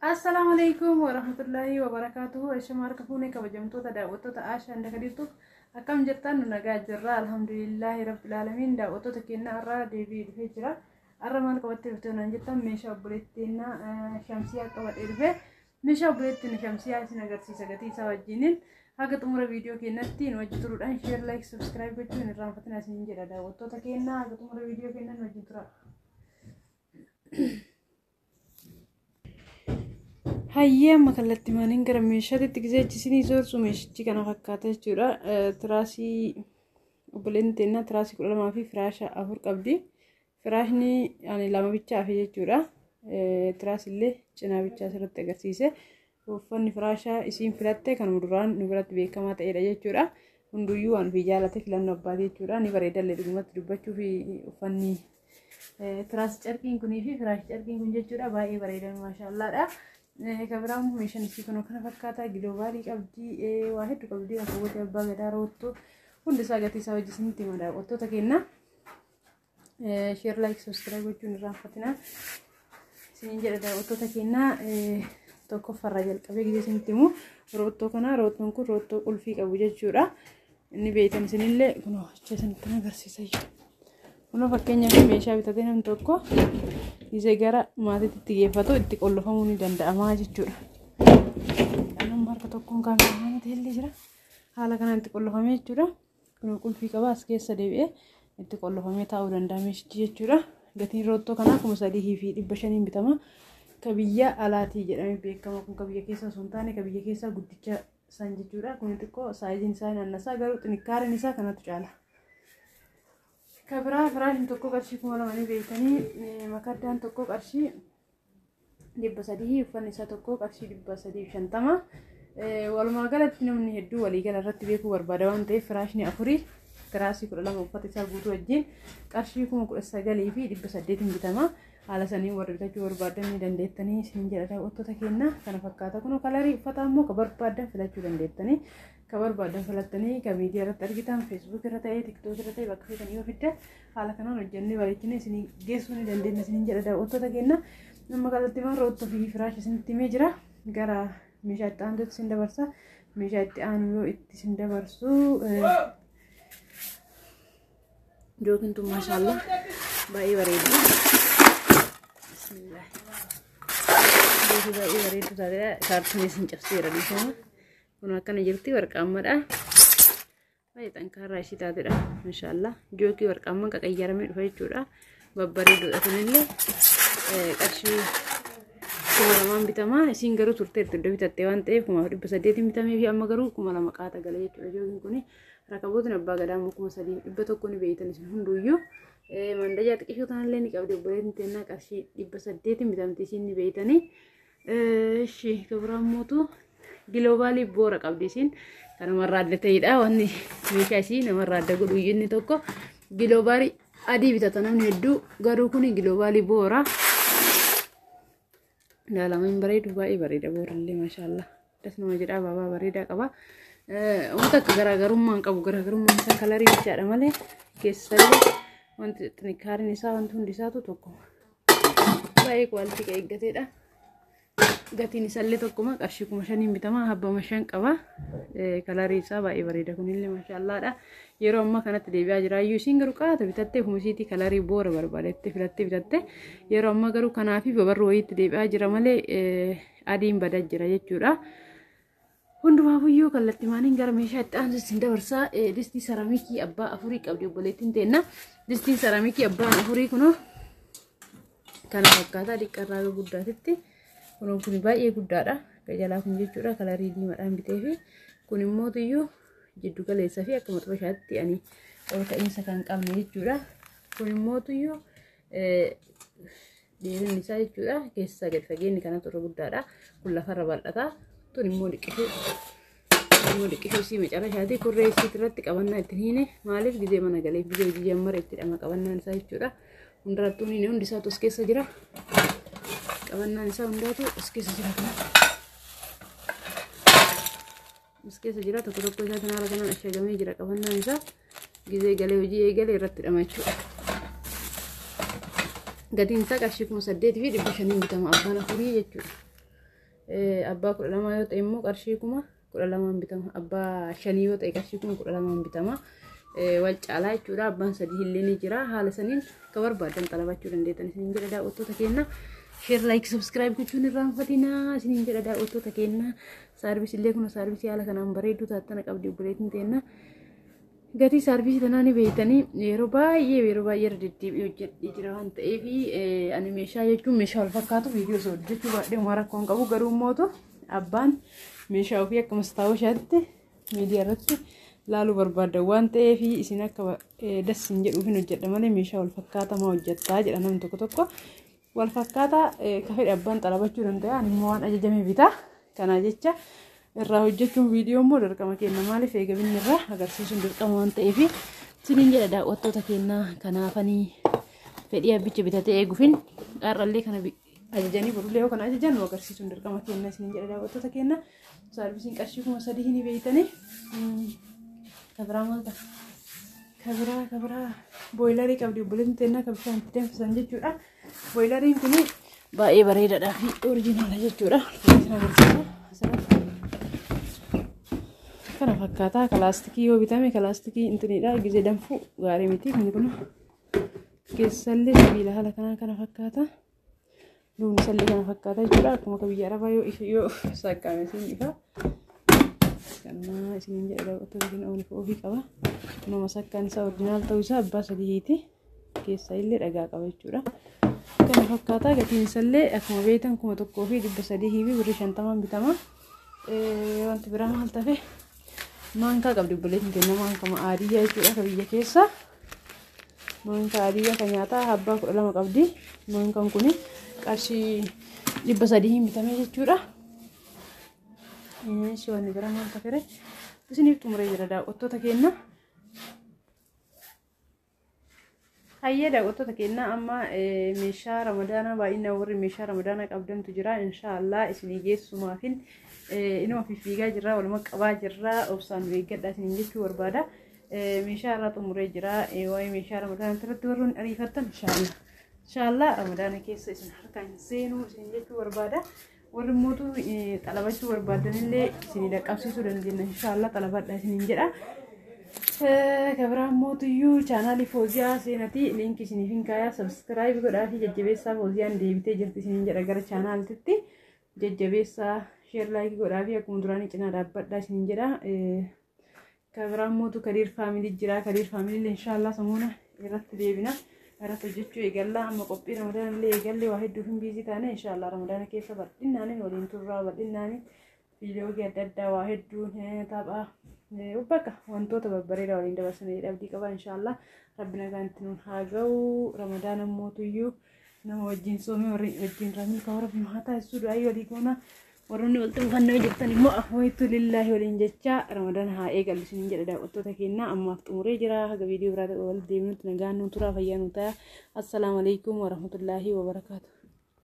Assalaamu alaikum warahmatullaahi wabarakaatuhu. Ashama harka fuunee kabajamtoota daawwattoota Aashaa hunda kadiirtuuf akkam jirtan? Nu nagaa jirra, alhamdulillaahi rabbil aalamiin. Daawwattoota keenya, har'a deebi'ee dhufee jira. Har'a maal qabattee dhuftee naan jettan, meeshaa obboleettiin Shamsiyaa qabadhee dhufe. Meeshaa obboleettiin Shamsiyaa isin agarsiisa gatii isaa wajjiniin. Haga xumura viidiyoo keenyatti nu wajji turuudhaan share, like, subscribe gochuun hin irraanfatinaa isiniin jedha. Daawwattoota keenya, haga xumura viidiyoo keenyatti nu wajjin tura. Hayyee, amma kallattii maaliin gara meeshaatti gisee isinii soorsu, meeshichi kana fakkaata jechuudha. Tiraasii obboleen teennaa tiraasii 12 fi firaasha 4 qabdi. Firaashni ani 2 bichaa fi jechuudha. Tiraas illee cinaa bichaa asirratti agarsiise. Uffanni firaashaa isiin filatte kanuma duraan nu biratti beekamaa ta'edha jechuudha. Hunduyyuu waan ofii jaalate filannoo abbaati jechuudha. Ni bareedallee, dhugumatti dubbachuu fi uffanni tiraas carqiin kunii fi firaash carqiin kun jechuudha baay'ee bareedan, maashaallaadha. Kan biraa immoo meeshaan isii kun kana fakkaata. Giloobaalii qabdi, waa hedduu qabdi, rakkoowwan abbaa gadaa, roottoo hundi isaa gatii isaa hojii isinitti hima. Daawwattoota keenya, share, like, subscribe gochuun irraanfatinaa isiniin jedha. Daawwattoota keenya, tokkoffaarraa jalqabee gisee isinitti himu, roottoo kana, roottoon kun roottoo qulfii qabu jechuudha. Inni beeytan isinillee kunoo achi isinitti agarsiisa jechuudha. Kunoo fakkeenyaaf meeshaa bitatee namni tokko gisee gara maatiitti geeffatu itti qollofamuu ni danda'ama jechuudha. Nama harka tokkoon kaameeraa ta'ellee jira. Haala kanaan itti qollofamee jechuudha. Kunoo qulfii qaba, as keessa deebi'ee itti qollofamee taa'uu danda'a meeshichi jechuudha. Gatiin roottoo kanaa 3500n bitama. Ka biyya alaatii jedhamee beekama. Kun ka biyya keessa osoo hin taane ka biyya keessaa guddicha san jechuudha. Kun xiqqoo saayiziin isaa naannasaa, garuu xinikkaareen isaa kanatu caala. Ka biraa firaashin tokko qarshii 2000 ni beektanii, makaddaan tokko qarshii 300, uffanni isaa tokko qarshii 350. Walumaa galatti namni hedduu waliigala irratti beekuu barbaada waan ta'eef, firaashni afurii tiraasii 12 uffata isaa guutuu wajjin qarshii 19,800n bitama. Haala sanii warri bitachuu barbaadan ni dandeettanii isin jedha. Daawwattoota keenya, kana fakkaata. Kun kalarii uffataa immoo ka barbaadan filachuu dandeettanii, ka barbaadan filattanii, ka miidiyaa irratti argitan, Facebook irra ta'ee, TikTok irra ta'ee, bakka feetan yoo fiddan haala kanaan hojjennee bareechinee isin geessuu ni dandeenya isin jedha. Daawwattoota keenya, amma kallattii maan roottoo fi firaasha isinitti himee jira. Gara meeshaa itti aanutti isin dabarsa. Meeshaa itti aanu yoo itti isin dabarsu, jookin tun maashaallah baay'ee bareeddi. Bismillah. Jookii baay'ee bareeddu taateedha. Kaartoonii isin cabseera, dhiifama. Kun akkana jirti, warqaammadha. Baay'ee xankaarraa ishii taatedha. Maashaallah. Jookii warqaamman qaqayyaramee dhufa jechuudha. Babbareeduudha kunillee, qarshii 2000n bitama. Isiin garuu turteerti iddoo bitattee waan ta'eef 1800n bitamee fi amma garuu 2000 qaata gala jechuudha jookiin kuni. Rakabootni abbaa gadaa immoo 3100 ni beeytan isin hunduyyuu. Mandajaa xiqqishoo tanallee ni qabdi obboleettiin teennaa, qarshii 800n bitamti isiin ni beeytanii. Ishi gabiraan mootu giloobaalii boora qabdi isiin. Kan namarraa adda ta'edha. Wanni meeshaa isii namarraa adda godhu inni tokko giloobaalii adii bitata namni hedduu, garuu kuni giloobaalii boora. Ilaalama hin bareedu, baay'ee bareeda boorallee, maashaallah. Das nama jedha, abaabaa bareedaa qaba. Wanta akka garaagarummaa hin qabu, garaagarummaan isaa kalarii bichaadha malee keessallee wanti xinikaariin isaa wanti hundi isaatu tokkuma. Baay'ee quality kan eeggateedha. Gatiin isaallee tokkuma, qarshii 5000n bitama, habbama 5 qaba. Kalarii isaa baay'ee bareeda kunillee, maashaallaadha. Yeroo ammaa kanatti deebi'aa jiraayyuu, isiin garuu qaata bitattee ofuma kalarii boora barbaadettee filattee bitatte. Yeroo ammaa garuu kanaafi babarruu wayiitti deebi'aa jira malee adiin badaa jira jechuudha. Hundumaafuyyuu kallattii maaniin gara meeshaa itti aansu isin dabarsaa. Distii saraamikii abbaa afurii qabdi obboleettiin teenna. Distiin saraamikii abbaan afurii kunoo kana fakkaataa, xiqqarraa guddaatitti. Kunoo kun baay'ee guddaadha. Jalaa kun jechuudha kalarii diimaadhaan bitee fi kun immoo iyyuu jiddu galeessa fi akka maxxansaatti ani ol ka'iinsa kan qabne jechuudha. Kun immoo iyyuu dheerinni isaa jechuudha keessaa gadi fageenyi kanatu irra guddaadha. Kun lafarra bal'ata. Tun immoo dhiqqishuu, immoo dhiqqishuu isii macarashaati. Kurree isii irratti qabannaa ittiin hiine, maaliif gizee mana galeef gizee hojii jammara itti dhama qabannaan isaa jechuudha. Hundarrattuu hiine, hundi isaatu as keessa jira. Qabannaan isaa hundaatu as keessa jira kana. As keessa jira, tokko tokko isaatiin haala kanaan ashagamee jira qabannaan isaa. Gizee galee hojii eegalee irratti dhama jechuudha. Gatiin isaa qarshii 8500n bitama abbaan afurii jechuudha. Abbaa 12 yoo ta'e immoo qarshii 12,000 bitama. Abbaa 5 yoo ta'e qarshii 12,000 bitama. Wal caalaa jechuudha. Abbaan 3 illee ni jira. Haala saniin akka barbaadan xalabachuu dandeettan isiniin jedha daawwattoota keenya. Share, like, subscribe gochuun irraanfatinaa isiniin jedha daawwattoota keenya. Saarbisii illee kun saarbisii haala kanaan bareedduu taattana qabdi obboleettiin teenna. Gatii saarbisii tanaa ni beektanii, yeroo baay'ee irra deddeebi'ee hojjedhee jira waan ta'eef, ani meeshaa jechuun meeshaa wal fakkaatu viidiyoo osoo hojjechuu baadhee homaa rakkoo hin qabu. Garuu immoo abbaan meeshaa ofii akka mastaawoshaatti miidiyaa irratti laaluu barbaadan waan ta'eef, isin akka das hin jedhuuf hin hojjedha malee, meeshaa wal fakkaatamaa hojjettaa jedha namni tokko tokko. Wal fakkaataa ka fedhe abbaan xalabachuu danda'a, ani immoo waan ajajame bitaa. Kana jecha irraa hojjechuun viidiyoo immoo dirqama kenna, maaliif eegabinni irraa agarsiisuun dirqama waan ta'eef isiniin jedha daawwattoota kennaa. Kanaafanii fedhii abbicha bitatee eeguufin har'allee kana ajajanii, borullee yoo kana ajajan nu agarsiisuun dirqama kenna isiniin jedha daawwattoota kenna. Saarbisiin qarshii 3000 hin beeytanii. Kabiraa maal ta'a? Kabiraa boilerii qabdi obboleettiin teennaa, kan bishaan itti danfisan jechuudha. Boileriin kun baay'ee bareedaadhaa fi original jechuudha. Isin agarsiisa. Asirratti kana fakkaataa kalaastikii yoo bitame kalaastikii intiniidha, gizee danfuu gaarii miti. Kun kun keessallee sibiila haala kanaa kana fakkaata. Lubni isallee kana fakkaata jechuudha. Akkuma akka biyya arabaa yoo ifa yoo saqqaame isin ifa. Kanuma isiniin jedha daawwattoota keenya, ooniif ofii qaba. Kunuma sakkaan isaa original ta'uu isaa abbaa sadiiti. Keessa illee dhagaa qaba jechuudha. Kana fakkaata, gatiin isallee akkuma beektan 1350 birrii bitama. Wanti biraa maal tafe? Maankaa qabdi obboleettiin keenya, maankaa aadiyyaa jechuudha, ka biyya keessa. Maankaa adiyyaa kan nyaataa abbaa 12 qabdi. Maankaan kun qarshii 300 bitame jechuudha. Ishee wanni biraa maal tafere? Isiniif xumuree jira daawwattoota keenya. Hayyee daawwattoota keenya, amma meeshaa ramadaanaa baay'inaan warri meeshaa ramadaanaa qabdantu jira. Inshaallah isinii geessumaafin inuma fiffiigaa jirra, waluma qabaa jirra, obsaan nu eeggadha isiniin jechuu barbaada. Meeshaa irraa xumuree jira. Waa'ee meeshaa ramadaanaa irratti warroonni ariifattan, inshaallah. Inshaallah ramadaana keessa isin harkaan seenuu isiniin jechuu barbaada. Warri mootu xalabachuu barbaadanillee isinii dhaqqabsiisuu dandeenya. Inshaallah xalabadha isiniin jedha. Kabiraan mootuyyuu chaanaalii Fooziyaa seenatii liinkii isiniif hin kaayaa, subscribe godhaa fi jajjabeessaa. Fooziyaan deebitee jirti isiniin jedha, gara chaanaalitti jajjabeessaa, share, like godhaa fi akkuma duraanii cinaa dhaabbadhaa isiniin jedha. Kabiraan mootu Kadiir Family jira. Kadiir Family illee inshaallah samuuna irratti deebina. Irratti hojjechuu eegalla. Amma qophii ramadaana illee eegalle, waa hedduuf hin busy taane. Inshaallah ramadaana keessa bal'inaan waliin turraa, bal'inaan viidiyoo adda addaa waa hedduu tapha bakka wantoota babbareedaa waliin dabarsanee abdii qaba. Inshaallah rabbi nagaan itti nuun haa ga'u. Ramadaana mootuyyuu nama wajjin soomee warri wajjin ramil kan rabbi haa taasisu, du'aa walii goona. Warroonni walitti dhufannoo jirtan immoo afooyitu lillaahi waliin jecha ramadaana haa eegallu isiniin jedha daawwattoota keenya. Ammaaf xumuree jira. Haga viidiyoo biraa walitti deebinutti nagaan nuu turaa, fayyaa nuu ta'a. Assalaamu alaikum warahmatullaahi wabarakaatu.